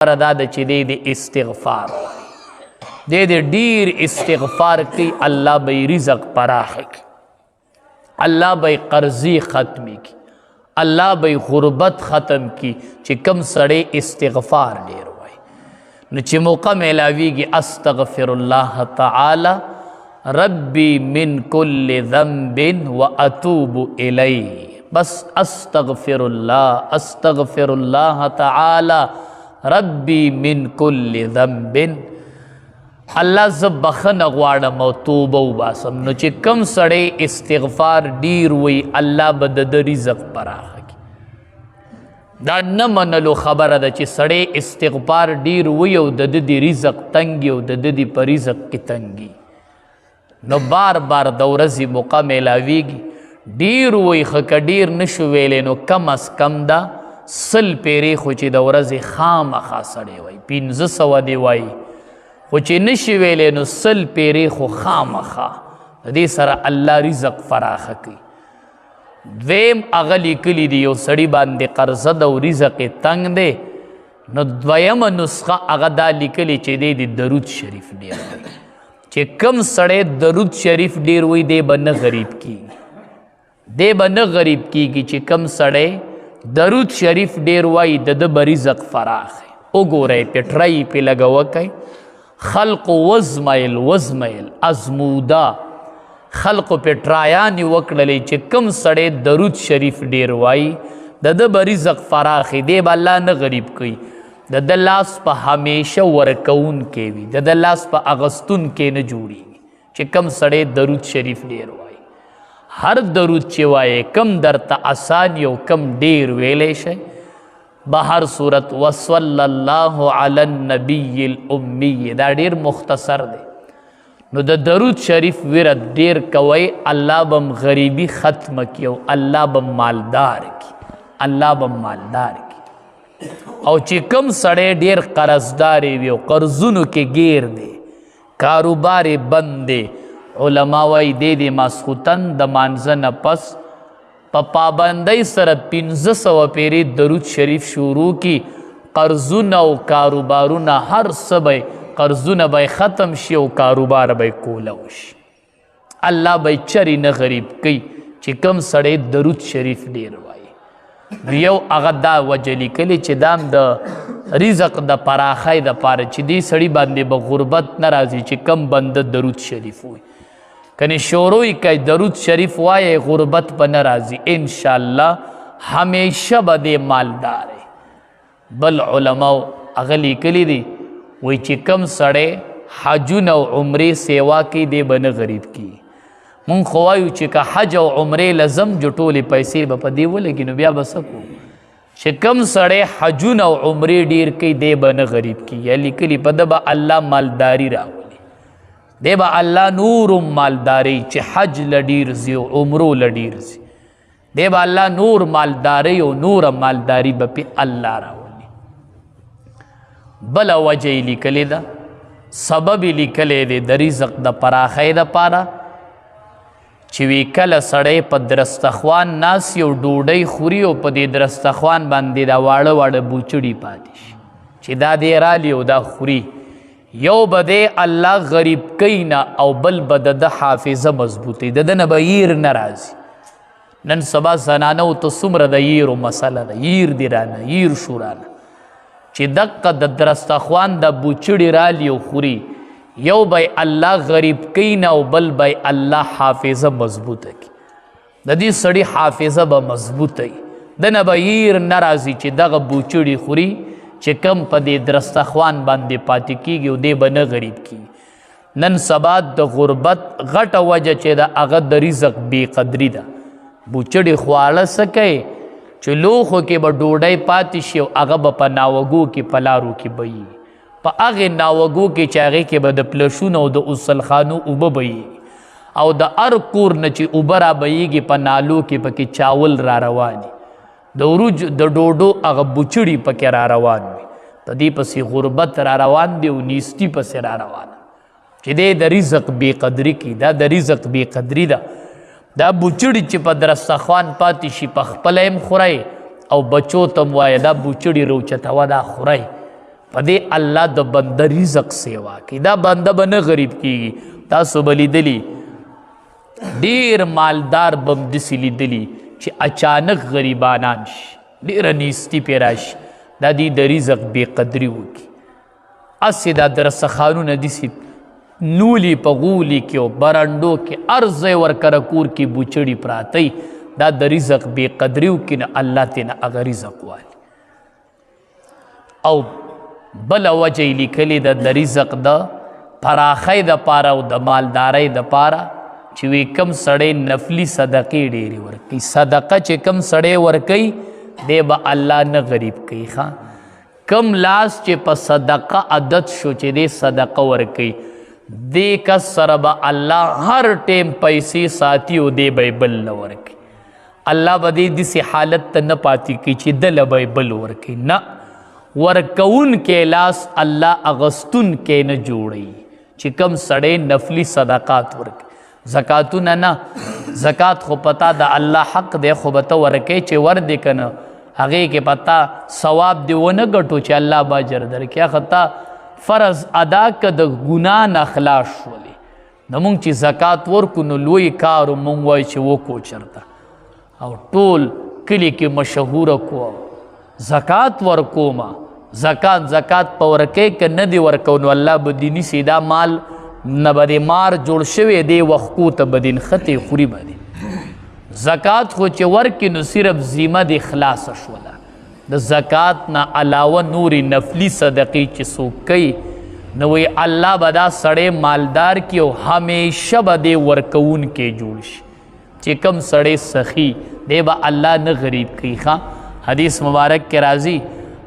خبره دا ده چې دی د استغفار وایي، دی د ډیر استغفار کوي، الله به یې رزق پراخه کړي، الله به یې قرضې ختمې کړي، الله به یې غربت ختم کړي چې کم سړی استغفار ډیر وایي. نو چې موقع میلاویږي استغفر الله تعالی ربي من كل ذنب واتوب الیه، بس استغفر الله، استغفر الله تعالی ربي من كل ذنب. الله زه بخښنه غواړم او توبه وباسم. نو چې کم سړی استغفار ډیر وي الله به د ده رزق پراخه کړي. دا نه منلو خبره ده چې سړی استغفار ډیر وي او د ده د رزق تنګي او د ده د په رزق کې تنګي. نو بار بار د ورځې موقع میلاویږي، ډیر وي، خو که ډیر نشو ویلی نو کم از کم دا 100 پیرې خو چې د ورځې خامخا سړی وایي، 500 دی وایي، خو چې نشي ویلی نو 100 پیرې خو خامخا. د دې سره الله رزق فراخه کوي. دویم هغه لیکلي دي یو سړي باندې قرضه ده او رزق یې تنګ دی، نو دویمه نسخه هغه دا لیکلي چې دی د درود شریف ډېر وایي. چې کم سړی درود شریف ډېر وایي دی به نه غریب کیږي، دی به نه غریب کیږي. چې کم سړی درود شریف ډېر وایي د ده به رزق فراخ وي. وګورئ پې ټرای پې لږه وکئ، خلقو وزمیل وزمیل ازموده، خلقو پې ټرایانې وکړلې چې کم سړی درود شریف ډېر وایي د ده به رزق فراخ وي، دی به الله نه غریب کوي. د ده لاس په همیشه ورکوونکی وي، د ده لاس په اغستونکی نه جوړېږي. چې کم سړی درود شریف ډېر وایي، هر درود چې وایې کم درته اسان یو کم ډېر ویلی شي. بهر صورت وصلی الله علی النبی الامی، دا ډېر مختصر دی. نو د درود شریف ورد ډېر کوئ، الله به م غریبي ختمه کړي او الله به مالدار کړي، الله به مالدار کړي. او چې کم سړی ډېر قرضدار وي او قرضونو کې ګیر دی، کاروبار یې بند دی، علما وایي دی دې ماسخوتن د مانځه نه پس په پابندۍ سره 500 پیرې درود شریف شروع کی، قرضونه او کاروبارونه هر څه به قرضونه به ختم شي او کاروبار به کولاو شي. الله به چرې نه غریب کوي چې کم سړی درود شریف ډېر وایي. نو یو هغه دا وجه لیکلې چې دا هم د رزق د پراخۍ دپاره چې دې سړي باندې به غربت نه راځي چې کم بنده درود شریف وایي. کنې شروع یې کوي درود شریف وایي غربت به نه راځي انشاءالله، همیشه به دې مالدار وي. بل علماو هغه لیکلي دي وایي چې کم سړی حجونه او عمرې سیوا کوي دی به نه غریب کیږي. مونږ خو وایو چې که حج او عمرې له ځم جو ټولې پیسې به په دې ولګي نو بیا به څه کوو؟ چې کم سړی حجونه او عمرې ډېر کوي دی به نه غریب کیږي. یا لیکلي په ده به الله مالداري راولي، دی به الله نورم مالداري چې حج له ډېر ځي او عمرو له ډېر ځي، دی به الله نور مالداري او نوره مالداري به پې الله راولي. بله وجه یې لیکلې ده، سبب یې لیکلی دی د رزق د پراخۍ دپاره چې وی کله سړی په درستخوان ناست یو ډوډۍ خوري او په دې درستخوان باندې دا واړه واړه بوچړي پاتې شي چې دا دی رالي او دا خوري، یو به دی الله غریب کوي نه او بل به د ده حافظه مضبوطوي، د ده نه به هیر نه راځي. نن سبا زنانو ته څومره د هیرو مسله ده، هیر دي رانه، هیر شو رانه، چې دقه د درستخوان د بوچړي رالي او خوري، یو به الله غریب کوي نه او بل به الله حافظه مضبوطه کړي. د دې سړي حافظه به مضبوطه وي، ده نه به هیر نه راځي چې دغه بوچړي خوري چې کم په دې درستخوان باندې پاتې کېږي او دی به نه غریب کېږي. نن سبا د غربت غټه وجه چې ده هغه د رزق بې قدري ده. بوچړي خواړه څه کوي چې لوښو کې به ډوډۍ پاتې شي او هغه به په ناوګو کې په لارو کې بهیږي، په هغې ناوګو کې چې هغې کې به د پلشونو او د غسلخانو اوبه بهیږي او د هر کور نه چې اوبه را بهیږي په نالو کې پکې چاول را روان دي، د وروج د ډوډو هغه بوچړي پکې را روان وي. په دې پسې غربت را روان دی او نیستی پسې را روان چې دی د رزق بې قدري کوي. دا د رزق بې قدري ده. دا بوچړي چې په درستخوان پاتې شي په خپله یې هم خورئ او بچو ته هم وایه دا بوچړي روچتوه دا خورئ. په دې الله د بنده رزق سیوا کوي، دا بنده به نه غریب کیږي. تاسو به لیدلي ډیر مالدار به هم داسې لیدلي چې اچانک غریبانان شي، ډېره نیستي پرې راشي، دا دی د رزق بې قدري وکړي. هسې دا درسخانونه داسې نولي په غولي کې او برنډو کې هر ځای ورکره کور کې بوچړي پراته وي، دا د رزق بې قدري وکړي نو الله ترې نه هغه رزق والي. او بله وجه یې لیکلې ده د رزق د پراخۍ دپاره او د مالدارۍ دپاره چې وی کم سړی نفلي صدقې ډېرې ورکوي، صدقه چې کم سړی ورکوي دی به الله نه غریب کوي. ښه، کم لاس چې په صدقه عادت شو چې دی صدقه ورکوي، دې کس سره به الله هر ټیم پیسې ساتي او دی به یې بل نه ورکوي. الله به دې داسې حالت ته نه پاتې کوي چې ده له به یې بل ورکوي، نه، ورکوونکی لاس الله اغستونکی نه جوړوي. چې کم سړی نفلي صدقات ورکوي، زکاتونه نه، زکات خو پتا د الله حق دی، خو به ته ورکوې چې ور دې که نه، هغې کې پتا ثواب دې ونه ګټو چې الله به اجر درکړي. هغه تا فرض ادا که د ګناه نه خلاص شولې. نو مونږ چې زکات ورکو نو لوی کار مونږ وایو چې وکړو چېرته، او ټول کلي کې مشهوره کو زکات ورکومه. زکات په ورکې که نه دی ورکو نو الله به دې نیسي، دا مال نه به دې مار جوړ شوی دی وخکو ته به دې نښتې خوري به دې. زکات خو چې ورکې نو صرف ذمه دې خلاصه شوله، د زکات نه علاوه نورې نفلي صدقې چې څوک کوي نو وایي الله به دا سړی مالدار کړي او همیشه به دې ورکوونکی جوړ شي. چې کم سړی سخي دی به الله نه غریب کوي. ښه، حدیث مبارک کې راځي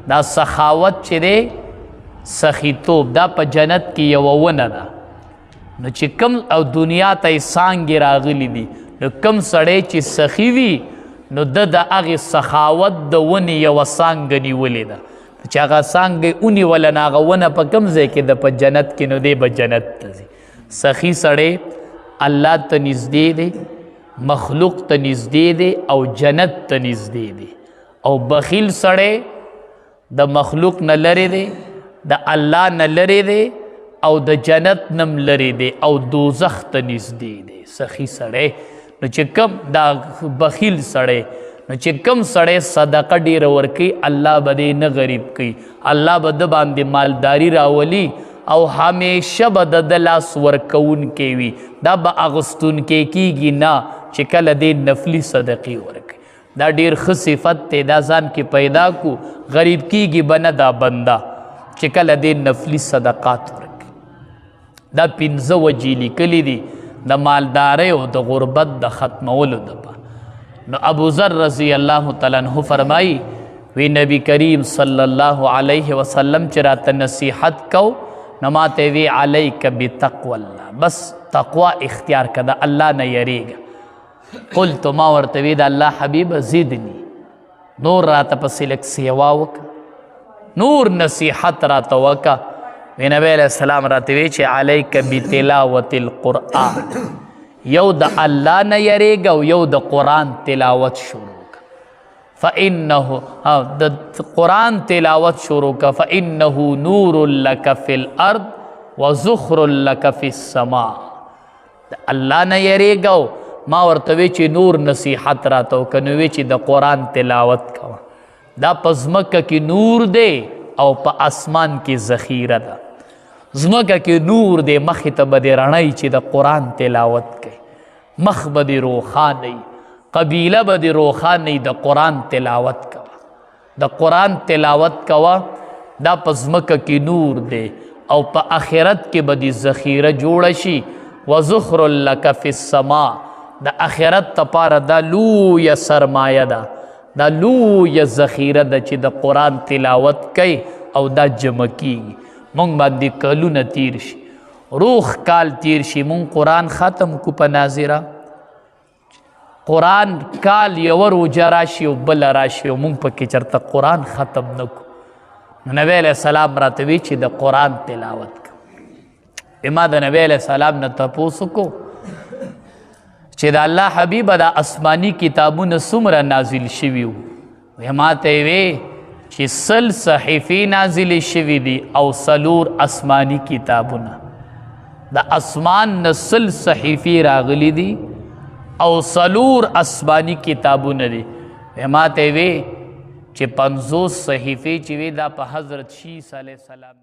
دا سخاوت چې دی، سخیتوب، دا په جنت کې یوه ونه ده. نو چې کم او دنیا ته یې څانګې راغلي دي، نو کم سړی چې سخي وي نو ده د هغې سخاوت د ونې یوه څانګه نیولې ده، چې هغه څانګه یې ونیوله نو هغه ونه په کم ځای کې ده؟ په جنت کې، نو دی به جنت ته ځي. سخي سړی الله ته نږدې دی، مخلوق ته نږدې دی او جنت ته نږدې دی. او بخیل سړی د مخلوق نه لرې دی، د الله نه لرې دی او د جنت نم لرې دی او دوزخ ته نږدې دی. سخي سړی نو چې کم دا بخیل سړی نو چې کم سړی صدقه ډېره ورکوي الله به دې نه غریب کوي، الله به ده باندې مالداري راولي او همیشه به د ده لاس ورکوونکی وي، دا به اغوستونکی کیږي نه چې کله دې نفلي صدقې ورکوي. دا ډېر ښه صفت دی، دا ځان کې پیدا کو، غریب کیږي به نه دا بنده چې کله دې نفلي صدقات ورکوي. دا 5 وجې لیکلي دي د مالدارۍ او د غربت د ختمولو دپاره. نو ابو ذر رضی الله تعالی عنہ فرمایي وی نبی کریم صلی الله علیه وسلم چې راته نصیحت کو نو ماته وی علیک بتقوی الله، بس تقوا اختیار که، د الله نه یریږه. قلت ما ورته وی د الله حبیب زدنی، نور راته پسې لږ سیوا وکړه، نور نصیحت راته وکړه. وی نبی علیہ السلام راته وی چې علیک بتلاوت القرآن، یو د الله نه یریږه او یو د قرآن تلاوت شروع کړه. فإنه د قرآن تلاوت شروع کړه، فإنه نور لک فی الأرض وزخر لک فی السماء. د الله نه یریږه او ما ورته وی چې نور نصیحت راته وکړه، نو وی چې د قرآن تلاوت کوه. دا په ځمکه کې نور دی او په اسمان کې ذخیره ده. ځمکه کې نور دی، مخې ته به دې رڼا وي چې د قرآن تلاوت کوي، مخ به دې روښانه وي، قبیله به دې روښانه وي. د قرآن تلاوت کوه، د قرآن تلاوت کوه. دا په ځمکه کې نور دی او په آخرت کې به دې ذخیره جوړه شي. وزخر لک فی السما، د آخرت لپاره دا لویه سرمایه ده، دا لویه ذخیره ده چې د قرآن تلاوت کوي او دا جمع کیږي. مونږ باندې کلونه تیر شي، روخ کال تیر شي، مونږ قرآن ختم کو په ناظره. قرآن کال یوه روژه راشي او بله راشي او مونږ پکې چېرته قرآن ختم نه کړو. نو نبی علیہ السلام راته وی چې د قرآن تلاوت کوه. ما د نبی علیہ السلام نه تپوس وکړو چې د الله حبیبه دا آسماني کتابونه څومره نازل شوي وو؟ وی ما ته یې وی چې 100 صحیفې نازلې شوې دي او 4 آسماني کتابونه. د اسمان نه 100 صحیفې راغلي دي او 4 آسماني کتابونه دي. ما ته وی چې 50 صحیفې چې وي دا په حضرت شیس علیه السلام